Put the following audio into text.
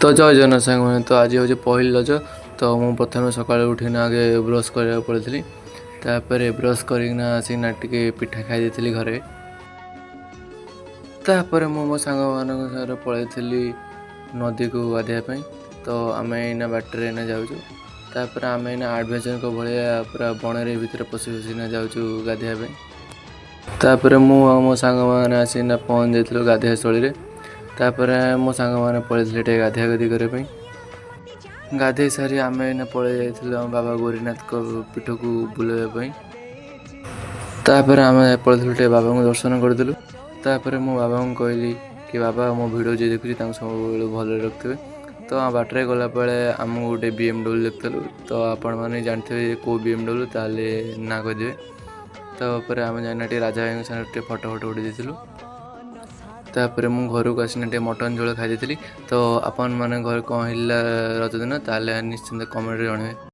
ତ ଜୟ ଜଗନ୍ନାଥ ସାଙ୍ଗମାନେ। ତ ଆଜି ହେଉଛି ପହିଲି ରଜ। ତ ମୁଁ ପ୍ରଥମେ ସକାଳୁ ଉଠିକିନା ଆଗେ ବ୍ରସ୍ କରିବାକୁ ପଳେଇଥିଲି। ତାପରେ ବ୍ରସ୍ କରିକିନା ଆସିକିନା ଟିକେ ପିଠା ଖାଇ ଦେଇଥିଲି ଘରେ। ତାପରେ ମୁଁ ମୋ ସାଙ୍ଗମାନଙ୍କ ସାଙ୍ଗରେ ପଳେଇଥିଲି ନଦୀକୁ ଗାଧୋଇବା ପାଇଁ। ତ ଆମେ ଏଇନା ବାଟରେ ଏଇନା ଯାଉଛୁ। ତାପରେ ଆମେ ଏଇନା ଆଡ଼ଭେଞ୍ଚରଙ୍କ ଭଳିଆ ପୁରା ବଣରେ ଭିତରେ ପଶି ପଶିକିନା ଯାଉଛୁ ଗାଧୋଇବା ପାଇଁ। ତାପରେ ମୁଁ ଆଉ ମୋ ସାଙ୍ଗମାନେ ଆସିକିନା ପହଞ୍ଚି ଯାଇଥିଲୁ ଗାଧୋଇବା ସ୍ଥଳୀରେ। ତାପରେ ମୋ ସାଙ୍ଗମାନେ ପଳେଇଥିଲେ ଟିକେ ଗାଧିଆ ଗାଧି କରିବା ପାଇଁ। ଗାଧେଇ ସାରି ଆମେ ଏଇନା ପଳେଇ ଯାଇଥିଲୁ ଆମ ବାବା ଗୌରୀନାଥଙ୍କ ପୀଠକୁ ବୁଲିବା ପାଇଁ। ତାପରେ ଆମେ ପଳେଇଥିଲୁ, ଟିକେ ବାବାଙ୍କୁ ଦର୍ଶନ କରିଦେଲୁ। ତାପରେ ମୁଁ ବାବାଙ୍କୁ କହିଲି କି ବାବା, ମୋ ଭିଡ଼ିଓ ଯିଏ ଦେଖୁଛି ତାଙ୍କୁ ସବୁବେଳେ ଭଲରେ ରଖିଥିବେ। ତ ବାଟରେ ଗଲାବେଳେ ଆମକୁ ଗୋଟେ BMW ଦେଖିଥିଲୁ। ତ ଆପଣମାନେ ଜାଣିଥିବେ କେଉଁ BMW, ତାହେଲେ ନା କହିଦେବେ। ତାପରେ ଆମେ ଯାଇନା ଟିକେ ରାଜା ଭାଇଙ୍କ ସାଙ୍ଗରେ ଟିକେ ଫଟୋ ଫଟୋ ଉଠେଇ ଦେଇଥିଲୁ। ତାପରେ ମୁଁ ଘରକୁ ଆସିନା ଟିକେ ମଟନ୍ ଝୋଳ ଖାଇ ଦେଇଥିଲି। ତ ଆପଣମାନଙ୍କ ଘରେ କ'ଣ ହେଇଥିଲା ରଜ ଦିନ, ତାହେଲେ ନିଶ୍ଚିନ୍ତ କମେଣ୍ଟରେ ଜଣାଇବେ।